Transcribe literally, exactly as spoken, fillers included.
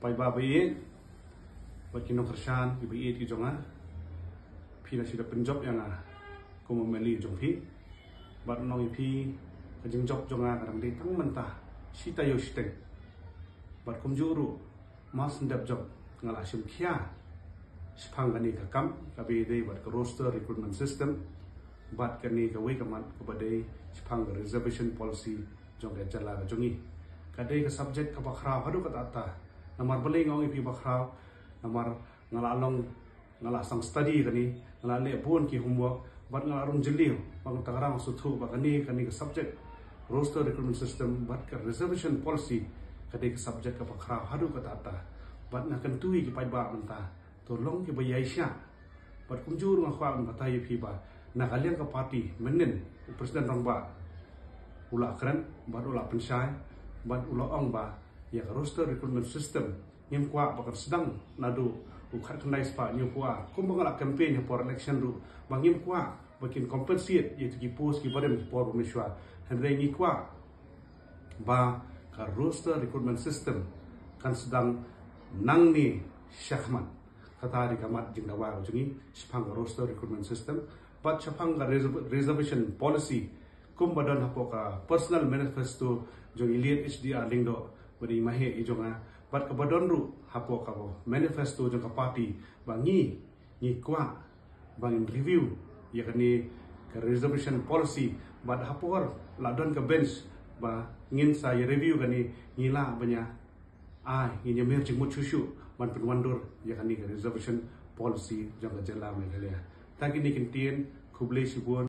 Paidbah ba ïeit, bad ki nongkyrshan ki ba ïeit ki jong nga. Phi la shu da pynjop ïa nga kum u M L A jong phi. Bad nong ïa phi, ka jingjop jong nga ka dang dei tang mynta shi taïew shiteng. Bad kumjuh ruh, mar shen dep jop nga la shim khia shaphang kane ka kam kaba ïadei bad ka roster recruitment system, bad kane kawei ka mat kaba dei shaphang ka reservation policy jong ka jylla ka jong ngi. Ka dei ka subject kaba khraw haduh katta katta. Namar balei nga ong ïa phi ba khraw? Namar nga la long, nga la sdang study kane, nga la leh bun ki homework, bad nga la rung jylliew, bad nga tang rang sngewthuh ba kane, kane ka subject, roster recruitment system bad ka reservation policy, ka dei ka subject kaba khraw haduh katta katta. Bad nga kyntu ïa ki paidbah mynta, to long ki ba ïaishah. Bad kumjuh ruh nga kwah ban batai ïa phi ba na ka liang ka party mynnin, u President Rangbah u la kren bad u la pynshai bad u la ong ba ïa ka roster recruitment system ngim kwah ba kan sdang naduh u khatkhyndai spah hynñiewphew ar, kumba nga la campaign ha por election ruh, ba ngim kwah ba kin compensate ïa ki post ki barim ha por ba mynshuwa. Hynrei ngi kwah ba ka roster recruitment system kan sdang nangne shakhmat. Kata dei ka mat jingdawa ka jong ngi shaphang ka roster recruitment system bad shaphang ka reserv-, reservation policy, kumba don hapoh ka personal manifesto jong i Liet H D R Lyngdoh, ba dei i maheh i jong nga, bad kaba don ruh hapoh ka manifesto jong ka party, ba ngi, ngi kwah ba ngin review ïa kane ka reservation policy. Bad ha por la don ka bench ba ngin sa ïa review kane, ngi lah ban ïa ai, ngin ïa mih jingmut shuh shuh ban pynwandur ïa kane ka reservation policy jong ka jylla Meghalaya. Tang kine ki ktien, khublei shibun.